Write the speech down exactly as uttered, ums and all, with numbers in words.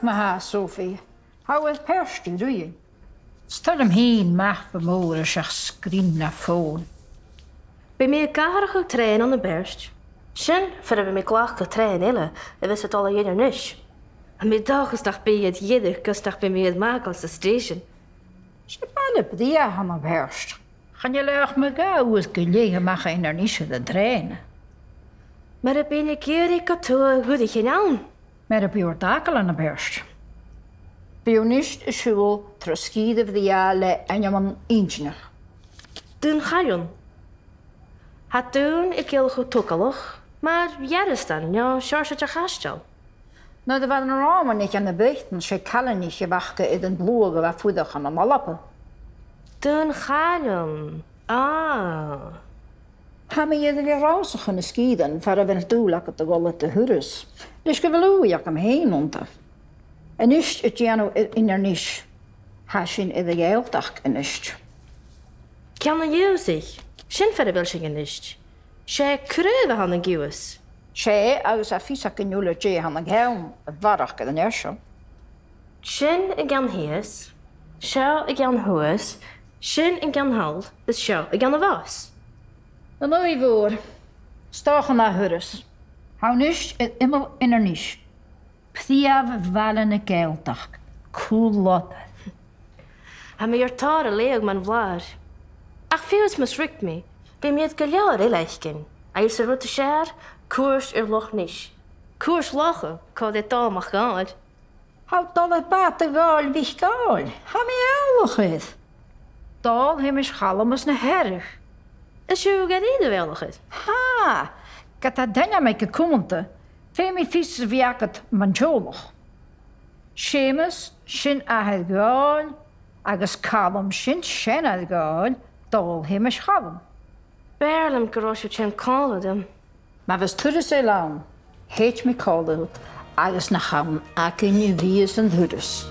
Ma-thà, Sophie. Tha thu air peirt a ruighinn. 'S toil leam fhìn mapa mòr a-seach sgrìn na fòn. Bidh mi ag atharrachadh trèana ann am Beairt. Sin far am bi mi a' glacadh trèana eile a bhios a' dol a dh'Inbhir Nis. Tha mi an dòchas nach bi iad dìreach gus nach bi mi air m' fhàgail san stèisean. 'S e baile brèagha a th' ann am Beairt. Chan eil e ach mu dhà uair gu leth a-mach à Inbhir Nis air an trèana. Mura bi mi ag iarraidh gu tuath a dh'fhuireach ann. Mura bi thu air d' fhàgail ann am Beairt, bidh thu a-nis a' siubhal tro sgìre bhrèagha le ainmean inntinneach. Dùn Chailleann. Tha dùn a' ciallachadh togalach, mar ghearastan no seòrsa de chaisteal. Nuair a bha na Ròmanaich ann am Breatainn, 's e caillinich a bh' aca air an t-sluagh a bha a' fuireach ann an Alba. Dùn Chailleann. Ah. Tha mi air a bhith a' rannsachadh na sgìrean far a bheil dùil agad a dhol air do thuras, leis gu bheil ùidh agam fhèin annta. A-nis a' dèanamh air Inbhir Nis, tha sinn air a' Ghàidhealtachd a-nis. Ceann a' Ghiùthsaich, sin far a bheil sinn a-nis. 'S e craobh a th' ann an Giùthas. 'S e, agus tha fios againn uile dè th' ann an ceann a bharrachd air an fhear seo. Sin an ceann shìos, seo an ceann shuas, sin an ceann thall, is seo an ceann a-bhos. An Uaigh Mhòr, 's dòcha na thuras. Tha thu a-nis air iomall Inbhir Nis. Prìomh bhaile na Gàidhealtachd, Cùl Lodair. Tha mi air tòrr a leughadh mun bhlàr. Ach fiù 's mus ruig mi, bidh mi air gu leòr eile fhaicinn, agus an rud as fheàrr, cuairt air Loch Nis. Cuairt locha, còmhla ri Dòmhnall Mac Dhòmhnaill. Tha thu a' dol air bàta Dhòmhnaill Mhic Dhòmhnaill. Tha mi eòlach air. Dòmhnall Sheumais Chaluim às na Hearadh. Is thu gu dearbh eòlach air. Tha, ged a tha d' ainm aige cumanta, feumaidh fios a bhith agad mun teaghlach. Seumas, sin athair Dhòmhnaill, agus Calum, sin seanair Dhòmhnaill, Dòmhnall Sheumais Chaluim. B' fheàrr leam gun robh sibh a' tighinn còmhla rium. Ma bhios turas eile ann, thèid mi còmhla riut agus nach ann againn a bhios an turas.